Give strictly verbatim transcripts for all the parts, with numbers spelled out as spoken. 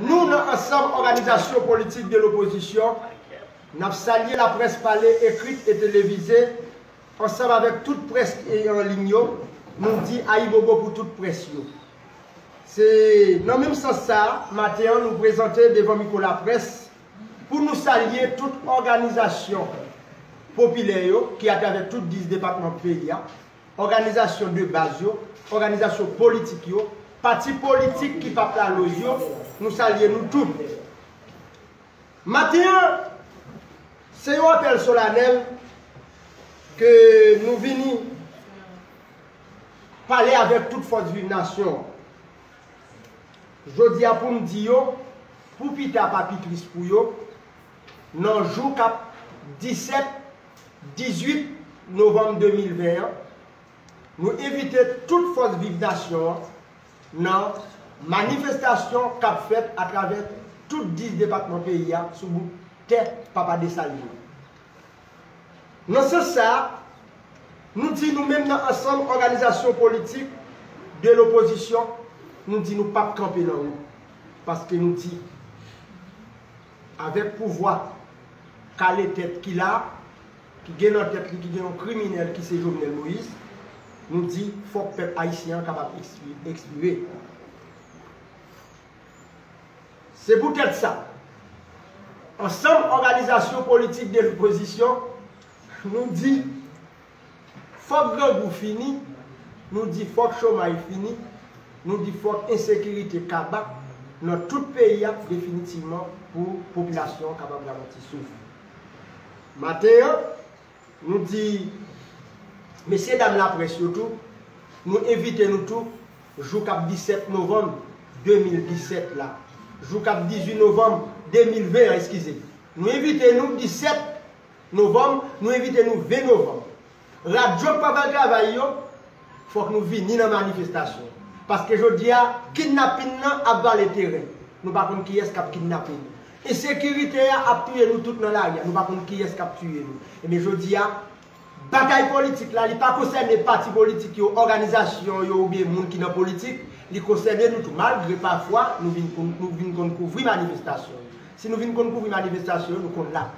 Nou nan ansanm òganizasyon politik de lopozisyon, n ap salye laprès pale, ekrit e televize, ansanm avèk tout près ki an liy yo, nou di ayibobo pou tout près yo. Se nan menm sans sa a, maten an nou prezante devan mikwo laprès pou nou salye tout òganizasyon popilè yo ki atravè tout dis depatman peyi a, òganizasyon de baz yo, òganizasyon politik yo, pati politik ki p ap laloz yo, nou salye nou tout. Maten an, se yon apèl solanèl ke nou vini pale avèk tout fòs viv nasyon an. Jodi a pou m di yo, pou pita pa pi tris pou yo, nan jou k ap disèt, dizuit novanm de mil ven an, nou envite tout fòs viv nasyon an nan manifestasyon k ap fèt atravè tout dis depatman peyi a sou bout tè Papa Desalin. Nan sans sa a, nou di nou menm nan ansanm òganizasyon politik de lopozisyon, nou di nou p ap kanpe nan wout. Paske nou di, avèk pouvwa kale tèt ki la, ki gen nan tèt li, ki gen yon kriminèl ki se Jovenel Moïse, nou di fòk pèp ayisyen an kapab ekspi-, ekspire. Se poutèt sa, ansanm òganizasyon politik de lopozisyon, nou di fòk grangou fini, nou di fòk chomay fini, nou di fòk ensekirite kaba nan tout peyi a definitivman pou popilasyon an kapab ralanti souf. Maten an, nou di, mesye dam laprès yo tou, nou envite nou tou, jou k ap disèt novanm de mil disèt la, jou k ap dizuit novanm de mil ven an, eskize. Nou envite nou disèt novanm, nou envite nou ven novanm. Radyo k pa bay travay yo, fòk nou vini nan manifestasyon. Paske jodi a, kidnapin nan ap vale teren. Nou pa konn kiyès k ap kidnape nou. Ensekirite a ap touye nou tout nan lari a. Nou pa konn kiyès k ap touye nou. Ebyen, jodi a, batay politik la, li pa konsène pati politik yo, òganizasyon yo oubyen moun ki nan politik. Li konsène nou tou. Malgre pafwa, nou vin konn, nou vin konn kouvri manifestasyon yo. Si nou vin konn kouvri manifestasyon yo, nou konn la.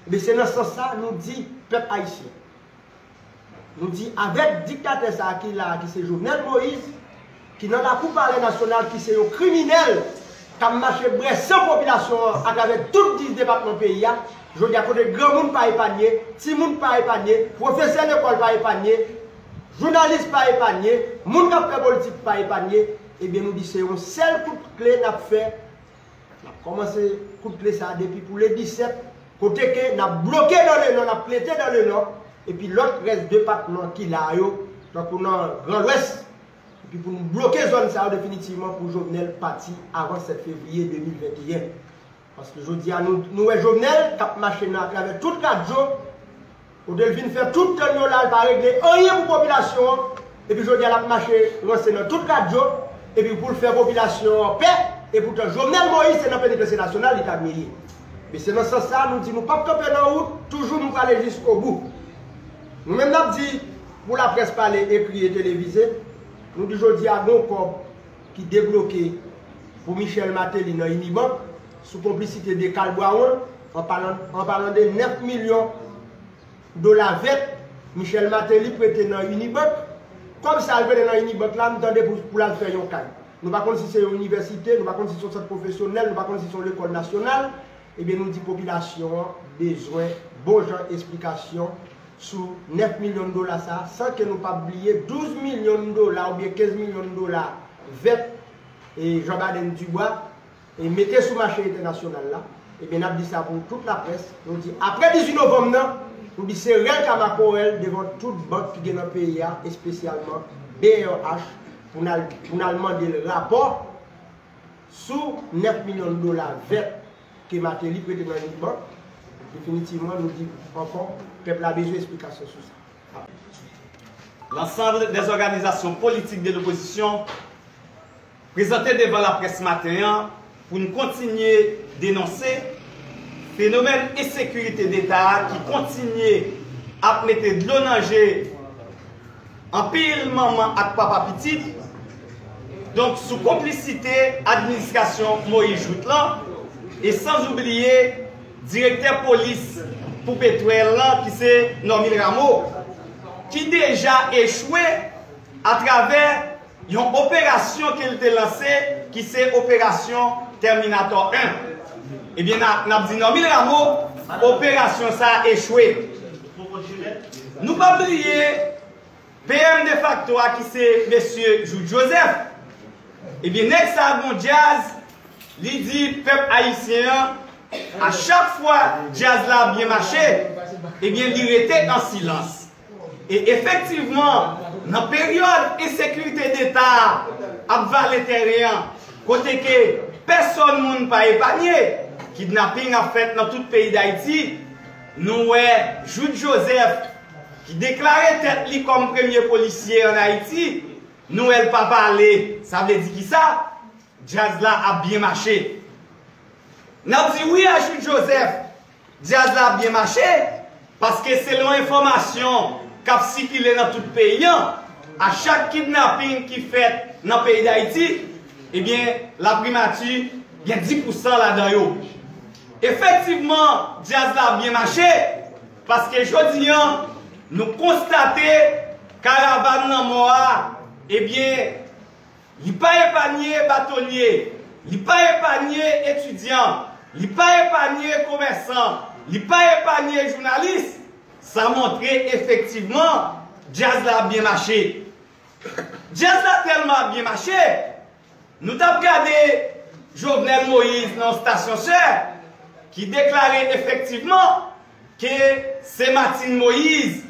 Ebyen, se nan sans sa, nou di pèp ayisyen. Nou di, avèk diktatè sa a ki la a, ki se Jovenel Moïse, ki nan lakou Palè Nasyonal, ki se yon kriminèl, k ap mache bwè san popilasyon an atravè tout dis depatman peyi a, jodi a kote granmoun pa epanye, timoun pa epanye, pwofesè lekòl pa epanye, jounalis pa epanye, moun k ap fè politik pa epanye, ebyen nou di se yon sèl kout kle n ap fè. N ap kòmanse kout kle sa a depi pou le disèt, kote ke n ap bloke dan le nò, n ap plete dan le nò, epi lòt rès depatman ki la yo, tankou nan Gran Lwès, epi pou n bloke zòn sa yo definitivman pou Jovenel pati avan sèt fevriye de mil venteyen. Paske jodi a, nou, nou wè Jovenel k ap mache nan atravè tout radyo, kote l vin fè tout tann yo la, l pa regle anyen pou popilasyon an. Epi jodi a, l ap mache ranse nan tout radyo. Epi pou l fè popilasyon an pè. Epoutan, Jovenel Moïse se nan penitansye nasyonal li ta dwe ye. Men se nan sans sa, nou di nou p ap kanpe nan wout, toujou nou prale jiskobou. Nou menm n ap di, pou laprès pale, ekri e televize, nou di jodi a, gon kòb ki debloke pou Michel Martelly nan Unibank, sou konplisite de Carl Brown, an palan, an palan de nèf milyon dola vèt Michel Martelly prete nan Unibank. Kòb sa l prete nan Unibank la, m tande pou, pou l al fè yon kay. Nou pa konn si se yon inivèsite, nou pa konn si se yon sant pwofesyonèl, nou pa konn si se yon lekòl nasyonal. Ebyen, nou di popilasyon an bezwen bon jan esplikasyon sou nèf milyon dola sa a, san ke nou pa bliye douz milyon dola oubyen kenz milyon dola vèt e Jean Baden Dubois e mete sou mache entènasyonal la, ebyen, n ap di sa pou tout laprès. Nou di, apre dizuit novanm nan, nou di se rèl ka makorèl devan tout bank ki gen nan peyi a, espesyalman B R H, pou n al, pou n al mande l rapò sou nèf milyon dola vèt ke Martelly prete nan Unibank. Definitivman, nou di ankò, pèp la bezwen esplikasyon sou sa. L'ensemble des organisations politiques de l'opposition prezante devan laprès maten an pou n kontinye denonse fenomèn ensekirite deta a ki kontinye ap mete dlo nan je anpil manman ak papa pitit, Donk, sou konplisite administrasyon Moïse Jouthe lan, e san oubliye direktè polis pou petwèl lan, ki se Normil Rameau, ki deja echwe atravè yon operasyon ke l te lanse, ki se operasyon Terminator en. Ebyen, n a, n ap di Normil Rameau, operasyon sa a echwe. Nou pa bliye P M defakto a, ki se mesye Jouthe Joseph, ebyen, nèg sa a gon djaz, li di pèp ayisyen an, a chak fwa djaz la byen mache, ebyen, li rete an silans. E efektivman, nan peryòd ensekirite deta a ap vale tèren an, kote ke pèsòn moun pa epanye, kidnaping ap fèt nan tout peyi Dayiti, nou wè Jouthe Joseph, ki deklare tèt li kòm premye polisye ann Ayiti, nou wè l pa pale. Sa vle di kisa? Djaz la ap byen mache. N ap di wi a Jouthe Joseph, djaz la ap byen mache, paske selon enfòmasyon k ap sikile nan tout peyi an, a chak kidnaping ki fèt nan peyi Dayiti, ebyen, laprimati gen dis pousan ladan yo. Efektivman, djaz la ap byen mache, paske jodi an, nou konstate karavàn lanmò a, ebyen, li pa epanye batonye, li pa epanye etidyan, li pa epanye komèsan, li pa epanye jounalis. Sa montre efektivman djaz la ap byen mache. Djaz la tèlman ap byen mache, nou t ap gade Jovenel Moïse nan yon stasyon sè, ki deklare efektivman ke se Martine Moïse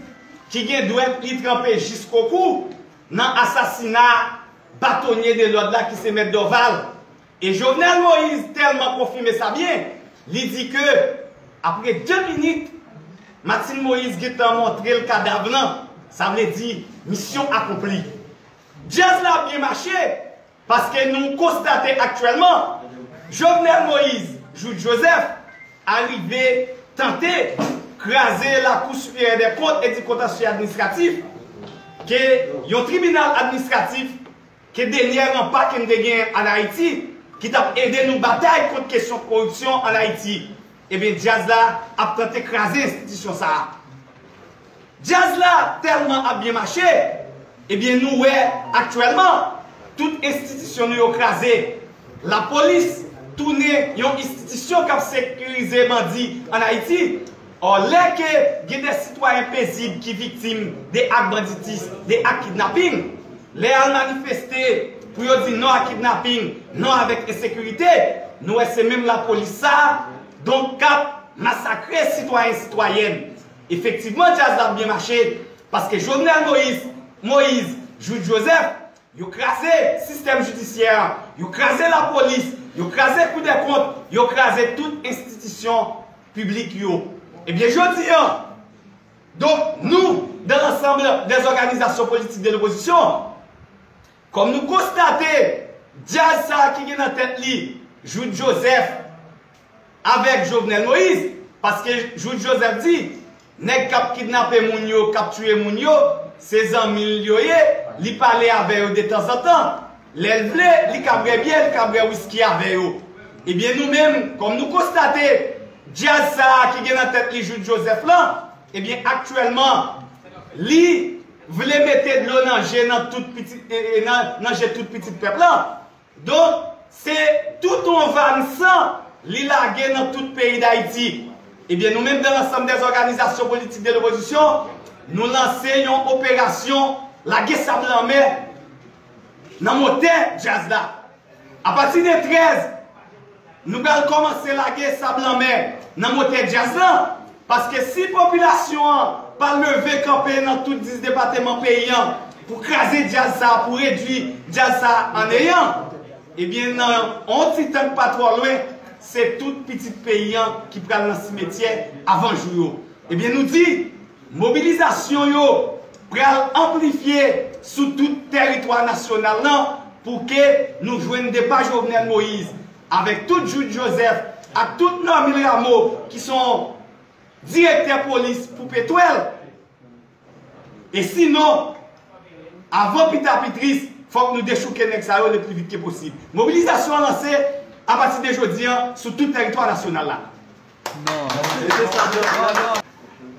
ki gen dwèt li tranpe jiskokou nan asasina batonye de lòd la, ki se Mèt Dorval. E Jovenel Moïse tèlman konfime sa byen, li di ke apre de minit, Martine Moïse gentan montre l kadav lan. Sa vle di, misyon akonpli. Djaz la ap byen mache, paske nou konstate aktyèlman, Jovenel Moïse, Jouthe Joseph, arive tante kraze Lakou Siperyè dè Kont e di Kontansye Administratif, ke yon tribinal administratif ke dènyè ranpa ke n te gen ann Ayiti, ki t ap ede nou batay kont kesyon koripsyon ann Ayiti. Ebyen, djaz la ap tante kraze enstitisyon sa a. Djaz la tèlman ap byen mache, ebyen, nou wè aktyèlman, tout enstitisyon nou yo kraze. Lapolis tounen yon enstitisyon k ap sekirize bandi ann Ayiti. Ò, lè ke gen de sitwayen pezib ki viktim de ak banditis, de ak kidnaping, lè y al manifeste pou yo di non a kidnaping, non avèk ensekirite, nou wè se menm lapolis sa a, donk, k ap masakre sitwayen, sitwayèn. Efektivman, djaz la ap byen mache, paske Jovenel Moïse, Moïse, Jouthe Joseph, yo kraze sistèm jidisyè a, yo kraze lapolis, yo kraze Kou dè Kont, yo kraze tout enstitisyon piblik yo. Ebyen, jodi an, donk, nou, dans l'ensemble des organisations politiques de l'opposition, kòm nou konstate djaz sa a ki gen nan tèt li Jouthe Joseph avèk Jovenel Moïse, paske Jouthe Joseph di, nèg k ap kidnape moun yo, k ap tiye moun yo, se zanmi l yo ye, li pale avè yo detanzantan. Lè l vle, li ka bwè byè, li ka bwè wiski avè yo. Ebyen, nou menm, kòm nou konstate djaz sa a ki gen nan tèt li Jouthe Joseph lan, ebyen, aktyèlman, li vle mete dlo nan je nan tout pitit, e, e, nan, nan je tout pitit pèp lan. Donk, se tout yon vann san li lage nan tout peyi Dayiti. Ebyen, nou menm, dans l'ensemble des organisations politiques de l'opposition, nou lanse yon operasyon lage sab lanmè nan motè djaz la. Apati de trèz, nou pral kòmanse lage sab lanmè nan motè djaz lan, paske si popilasyon an pa leve kanpe nan tout dis depatman peyi an pou kraze djaz sa a, pou redui djaz sa a an neyan, ebyen, nan yon ti tan k pa twò lwen, se tout pitit peyi an ki pral nan simetyè avan jou yo. Ebyen, nou di, mobilizasyon yo pral anplifye sou tout tèritwa nasyonal lan pou ke nou jwenn depa Jovenel Moïse avèk tout Jouthe Joseph ak tout Normil Rameau ki se yon direktè polis pou petwèl. E sinon, avan pita pi tris, Fòk nou dechouke nèg sa yo le pli vit ke posib. Mobilizasyon an lanse apati de jodi an sou tout tèritwa nasyonal la.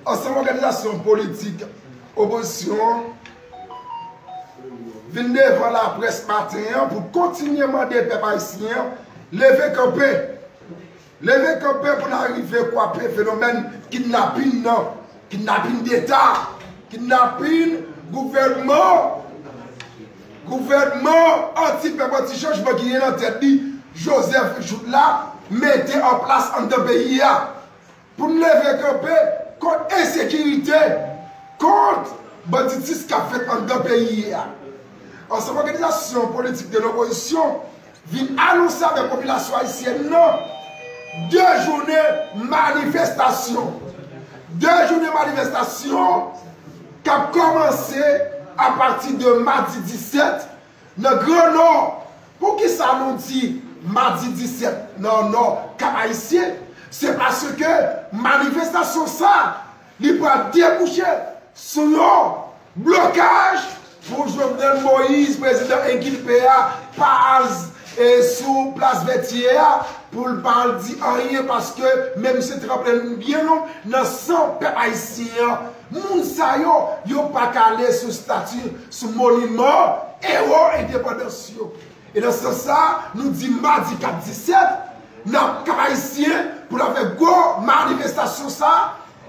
Ansanm òganizasyon politik opozisyon an vin devan laprès maten an pou kontinye mande pèp ayisyen an leve kanpe. Leve kanpe pou n arive kwape fenomèn kidnapin nan, kidnapin deta, kidnapin gouvènman, gouvènman anti-pèp, anti-chanjman ki gen nan tèt li Joseph Jouthe la mete an plas anndan peyi a. Pou n leve kanpe kont ensekirite, kont banditis k ap fèt anndan peyi a. Ansanm òganizasyon politik de lopozisyon vin anonse avèk popilasyon ayisyèn nan de jounen manifestasyon. De jounen manifestasyon k ap kòmanse apati de madi disèt nan Gran Nò. Poukisa nou di madi disèt nan Nò Kap Ayisyen? Se paske manifestasyon sa li pral debouche sou yon blokaj pou Jovenel Moïse, prezidan enkilpe a, pa al sou plas Vètyè a pou l pa al di anyen, paske menm si tranble byen long nan san pèp ayisyen an, moun sa yo, yo pa ka ale sou stati, sou moniman ewo endepandans yo. E nan sans sa, nou di madi kat disèt, n ap Kap Ayisyen pou n ap fè gwo manifestasyon sa,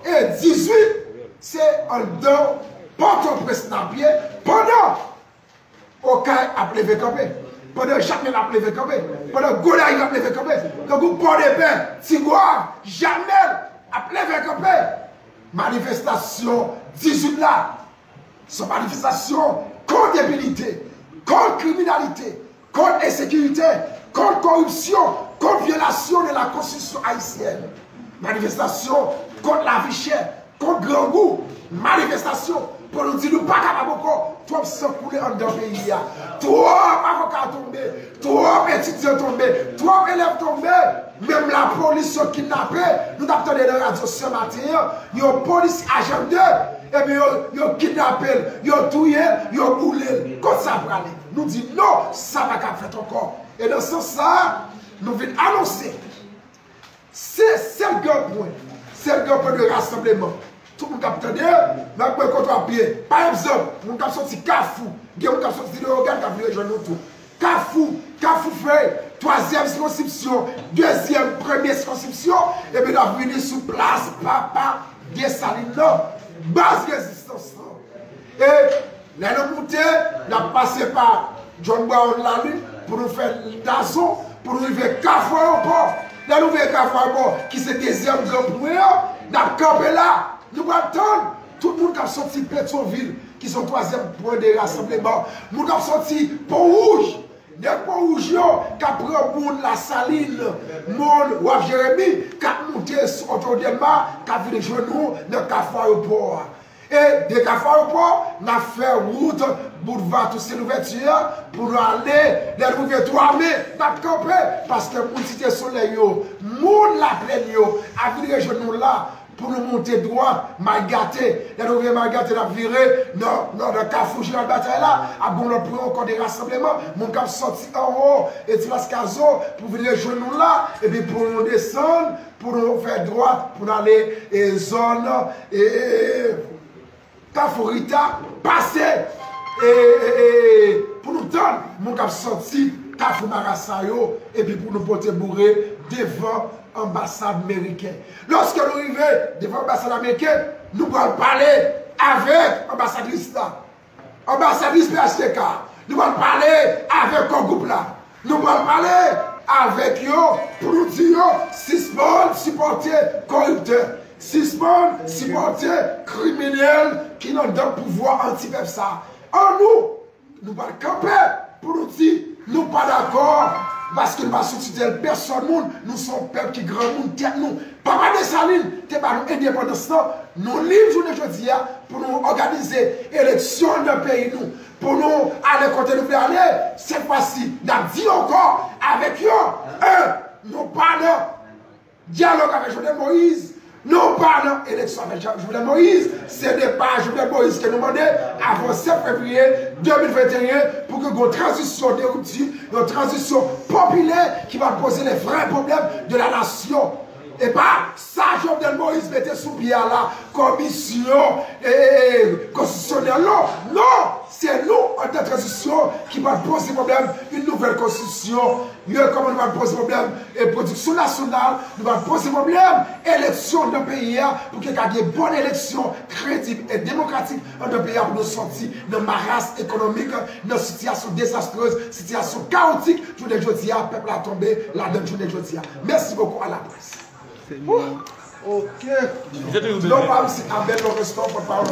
e dizwit, se anndan Pòtoprens n ap ye, pandan Okay ap leve kanpe, pandan Jakmèl ap leve kanpe, pandan Gonayiv ap leve kanpe, kangou Pòdepè, Tigwav, Jakmèl ap leve kanpe. Manifestasyon dizwit la, se yon manifestasyon kont enpinite, kont kriminalite, kont ensekirite, kont koripsyon, kont vyolasyon de la konstitisyon ayisyèn. Manifestasyon kont lavi chè, kont grangou. Manifestasyon pou nou di nou pa kapab ankò. Twòp san koule anndan peyi a. Twòp avoka tonbe, twòp etidyan tonbe, twòp elèv tonbe. Menm lapolis yo kidnape. Nou t ap tande nan radyo se maten an, yon polisye ajan de, ebyen yo, yo kidnape l, yo touye l, yo boule l. Kot sa prale? Nou di non, sa pa ka fèt ankò. E nan sans sa, nou vin anonse se sèl gran pwen, sèl gran pwen de rasanbleman. Tout moun k ap tande, m ap pran kontwa pye. Pa egzanp, moun k ap soti Kafou, gen moun k ap soti Leyogàn k ap vin rejwenn nou tou. Kafou, Kafou Fèy, twazyèm sikonskripsyon, dezyèm, premye sikonskripsyon, epi n ap vini sou plas Papa Desalin nan, baz rezistans lan. E lè nou moute, n ap pase pa John Brown Lalin pou nou fè Dazon, pou nou rive Kafou Ayewopò. Lè nou rive Kafou Ayewopò, ki se dezyèm gran pwen an, n ap kanpe la. Nou pral tann tout moun k ap soti Petyonvil, ki se yon twazyèm pwen de rasanbleman. Moun k ap soti Pon Wouj, nèg Pon Wouj yo k ap pran moun Lasalin, moun Waf Jeremi, k ap moute sou otowout Dèlma, k ap vin jwenn nou nan Kafou Ayewopò a. E de Kafou Ayewopò, n ap fè wout Boulva Tousen Louvèti a pou nou ale. Lè nou rive Twa Me, n ap kanpe, paske moun Site Solèy yo, moun Laplèn yo ap vin rejwenn nou la pou nou moute dwat Malgate. Lè nou rive Malgate, n ap vire nan, nan, nan Kafou Jeneral Batay la, ap gen yon lòt pwen ankò de rasanbleman. Moun k ap soti anwo e Ti Plas Kazo pou vin rejwenn nou la, epi pou nou desann, pou nou fè dwat, pou n ale e zòn e, e, e, Kafou Rita, pase e, e, e, pou nou tann moun k ap soti Kafou Marasa yo, epi pou nou pote boure devan anbasad meriken. Lòske nou rive devan anbasad ameriken, nou pral pale avèk anbasadris la, anbasadris P H T K. Nou pral pale avèk Core Group la. Nou pral pale avèk yo pou nou di yo sispann sipòte koriptè, sispann sipòte kriminèl ki anndan pouvwa anti-pèp sa. An nou, nou pral kanpe pou nou di nou pa dakò, paske nou pa sou titèl pèsòn moun, nou se yon pèp ki granmoun tèt nou. Papa Desalin te ba nou endepandans lan, nou lib jounen jodi a pou nou òganize eleksyon nan peyi nou, pou nou ale kote nou vle ale. Sèt fwa si, n ap di ankò avèk yo, en, nou pa nan dyalòg avèk Jovenel Moïse, Nou pa nan eleksyon avèk Jovenel Moïse. Se depa Jovenel Moïse ke nou mande avan sèt fevriye de mil venteyen pou ke gon tranzisyon de ripti, yon tranzisyon popilè ki va poze le vrè pwoblèm de la nasyon. E pa sa Jovenel Moïse mete sou pye a la, komisyon e, e, e, konstitisyonèl, non. Non, se nou, antan tranzisyon, ki va poze pwoblèm yon nouvèl konstitisyon. Yo, kòman nou va poze pwoblèm e pwodiksyon nasyonal, nou va poze pwoblèm eleksyon nan peyi a, pou ke ka gen bon eleksyon kredib e demokratik andan peyi a, pou nou sòti nan maras ekonomik, nan sitiyasyon dezastrez, sitiyasyon kawotik jounen jodi a, pèp la tonbe ladan jounen jodi a. Mèsi bokou, a la près. Ok. Non pa m se Abel Lorestan, pòtpawòl